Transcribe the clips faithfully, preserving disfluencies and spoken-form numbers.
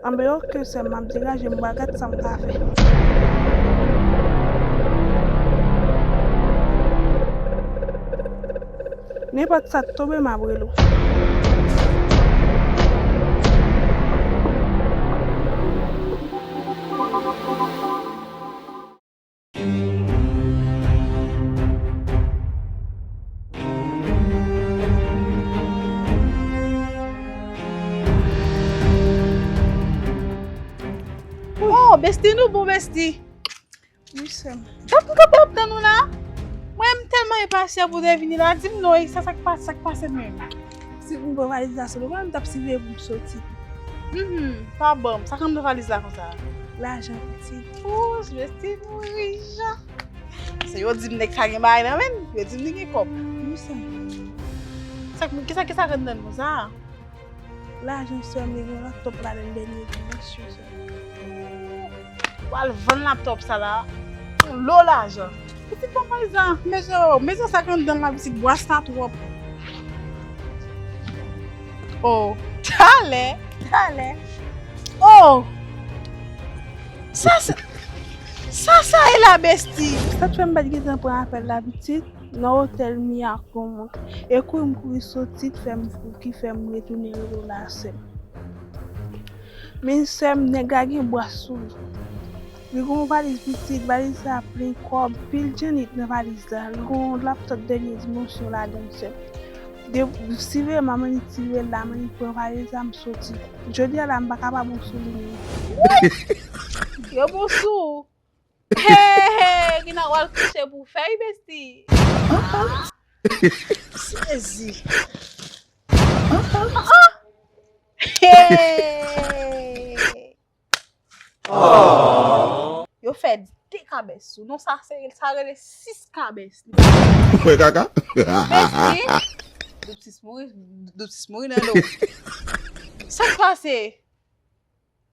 Anben, oke, sè m, m ap degaje m, m pral gad sa m ka fè. Nenpòt sa k tonbe, m ap rele w. Oh, besti, nou bon, besti. Wi, sè m. Tank m kanpe ap tann ou la. Mwen, m tèlman enpasyan pou w te vini la. Di m non, e sa, sa k pa-, sa k pase menm? Si m pran valiz la sou mwen, m t ap siveye pou m soti. Mhm, pa ban m. Sa k anndan valiz la konsa? Lajan, pitit. Wouch, besti, mouri jan. Se yo di m nèg sa gen bagay nan men l. Yo di m li gen kòb. Wi, sè m. Sa k, kisa, kisa k anndan l konsa? Lajan, sè m, li gen yon laptop ladan l, dènye dimansyon, sè m. W al vann laptop sa la, yon lo lajan. Pitit, bon, pa egzanp, mezon, mezon, sa k anndan la, pitit, bwas la twòp. Oh, talè, talè. Oh! Sa, sa, sa, sa e la, besti? Sa k fè m pa t gentan pran apèl la, pitit? Nan otèl Miyako mwen. E kouri m kouri soti, k fè m, ki fè m retounen rele w la, sè m. Men sè m, nèg la gen bras sou li. Li gen yon valiz pitit, valiz la plen kòb, pil djannit nan valiz la. Li gen yon laptop dènye dimansyon ladan l, sè m. De, siveye m, m annik siveye l la, m annik pran valiz la, m soti. Jodi a la, m pa kapab bon sou li menm. Yo bon sou ou. Hey, hey, Gina, w al kouche pou fèy, besti. Sezi. Hey. Yo fè de kabès sou. Non, sa se, sa rele sis kabès. Mwen kaka. Besti. Doptis mouri, doptis mouri nan do. Sa k pase?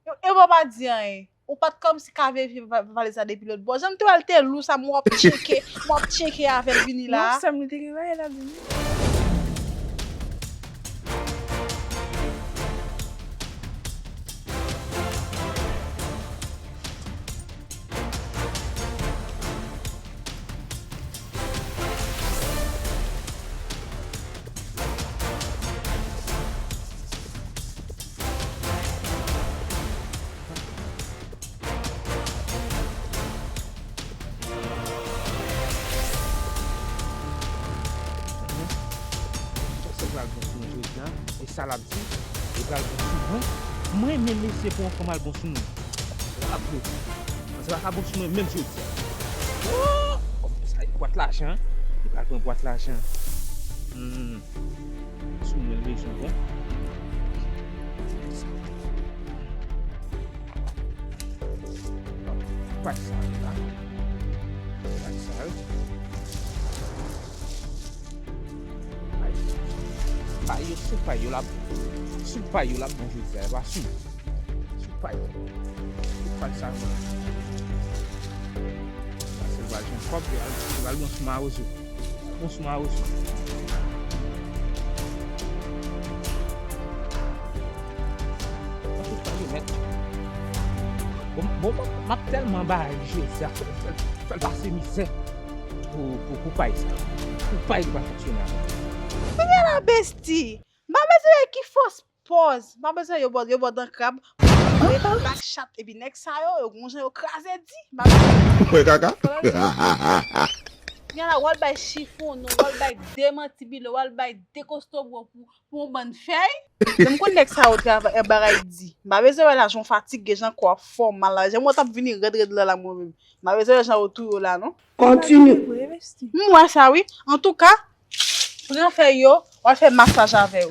Yo, e bon, pa di anyen. Ou pa t kòmsi ka verifye va-, valiz la depi lòt bò. Jan m te wè l te lou sa, m w ap tcheke, m w ap tcheke avè l vini la. Non, sè m, li te gen bagay la vini. Sa pral bon sou mwen jodi a, e sa l ap di, li pral bon sou mwen. Mwen menm mesye pou yon fanm al bon sou mwen. Sa ap bon. Sa pa ka bon sou mwen menm jodi a. Oh! Kòm sa, bwat lajan. Li pral pran bwat lajan. Hmm. Sou mwen bezwen, bon. Paj sa yo la. Paj sa yo. Pay. Pay yo, sou pay yo la. Sou pay yo la, bon, jodi a, e pa sou. Sou pay. Sou pay sa yo. Sa se l pral jwenn kòb, li al, li al bon sou mawozo. Bon sou mawozo. Bon, bon, bon, m ap tèlman bay jodi a, fè, fè, fè l pase mizè pou, pou, pou pay sa. Pou pay li pa fonksyone avè l. Kounye a la, besti, m pa bezwen wè ki fòs pòz. M pa bezwen yo bò, yo bò dan krab. Yo bak chat, epi nèg sa yo, yo gon jan yo kraze di. M pa bezwen. Mwen kaka. Kounye a la, w al bay chifon, non, w al bay de manti bilo, w al bay de kosto bro pou, pou yon bann fèy. Lè m konn nèg sa yo travay, e bagay di. M pa bezwen wè lajan w fatige, jan kò ap fè w mal la. Jan mwen t ap vini rèd rèd la, la mwen menm. M pa bezwen wè jan yo touye w la, non. Kontinye. M wè sa, wi. Antouka, pran fèy yo, w al fè masaj avè yo.